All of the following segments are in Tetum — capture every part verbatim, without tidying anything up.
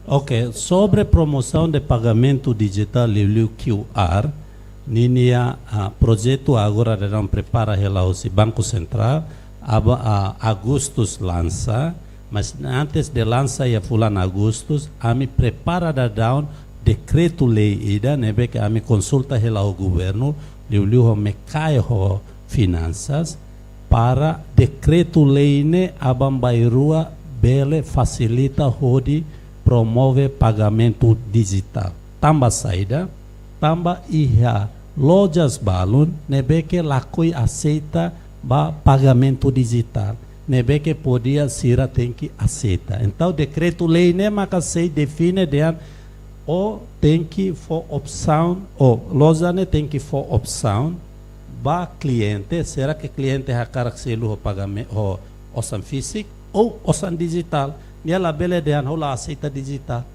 Ok, sobre promosaun de pagamentu dijitál liuliu Q R, ninia, ah, projetu agora daudaun prepara hela hosi Banku Sentrál, aban, ah, Agustus lansa, mas antes de lansa iha fulan Agustus, ami prepara daudaun dekretu-lei ida, ne'ebé ke ami konsulta hela ho governu, liuliu ho MECAE ho finansas, para dekretu-lei ne'e aban-bainrua bele fasilita hodi promove pagamentu dijitál. Tanba saida? Tanba iha lojas balun ne'ebé ke lakohi aseita ba pagamentu dijitál, ne'ebé ke podia sira tenke aseita. Entaun, dekretu-lei ne'e maka sei define dehan ó tenke fó opsaun, ó loja ne'e tenke fó opsaun ba kliente, será ke kliente hakarak selu ho pagamen-, ho osan fíziku ou osan dijitál. Nia labele dehan ha'u la aseita dijitál.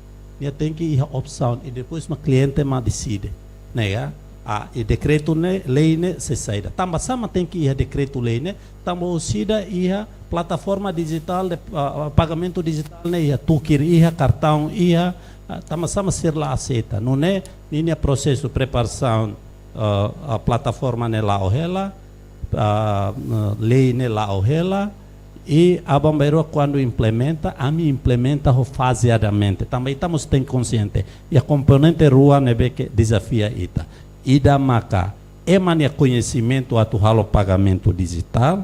Nia tenke iha opsaun i depois mak kliente mak deside. Ne'e ka? Ah, i dekretu ne'e, lei ne'e sei saida. Tanba sá mak tenke iha dekretu-lei ne'e? Tanba orsida iha plataforma dijitál de, ah, ah, pagamentu dijitál ne'e iha, tukir iha, kartaun iha, ah, tanba sá mak sira la aseita? Nune'e ninia prosesu preparasaun, ah, ah, plataforma ne'e la'o hela, ah, ah, lei ne'e la'o hela, i aban-bainrua kuandu implementa, ami implementa ho fazeadamente. Tanba ita mós tenke konxiente. Iha komponente rua ne'ebé ke dezafia ita. Ida maka ema nia koñesimentu atu halo pagamentu dijitál,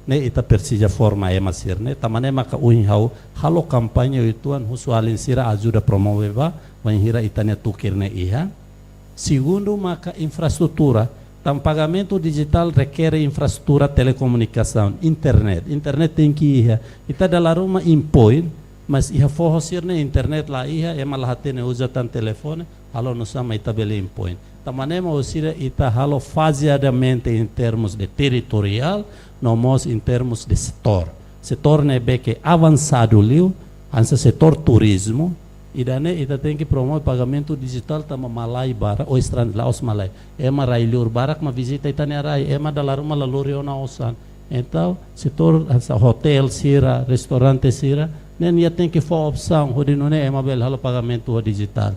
ne'e ita presiza forma ema sira-ne'e, tanba ne'e maka ohin ha'u halo kampaña uitoan husu alin sira ajuda promove ba, bainhira ita-nia tukir ne'e iha. Segundu maka infraestrutura, tanba pagamentu dijitál rekere infraestrutura telekomunikasaun, internet. Internet tenke iha. Ita dala ruma endpoint, mas iha foho sira-ne'e internet la iha, ema la hatene uza tan telefone, halo nusá mak ita bele endpoint. Tanba ne'e mak orsida ita halo fazeadamente em termos de territorial, no mós em termos de setór. Setór ne'ebé ke avansadu liu, hanesan setór turizmu, ida-ne'e ita tenke promove pagamentu dijitál tanba malae barak, ou estranjeiru, la'ós malae. Ema rai-liur barak mak vizita ita-nia rai, ema dala ruma la lori ona osan. Entaun, setór hanesan otél sira, restaurante sira, ne'e nia tenke fó opsaun, hodi nune'e ema bele halo pagamentu ho dijitál.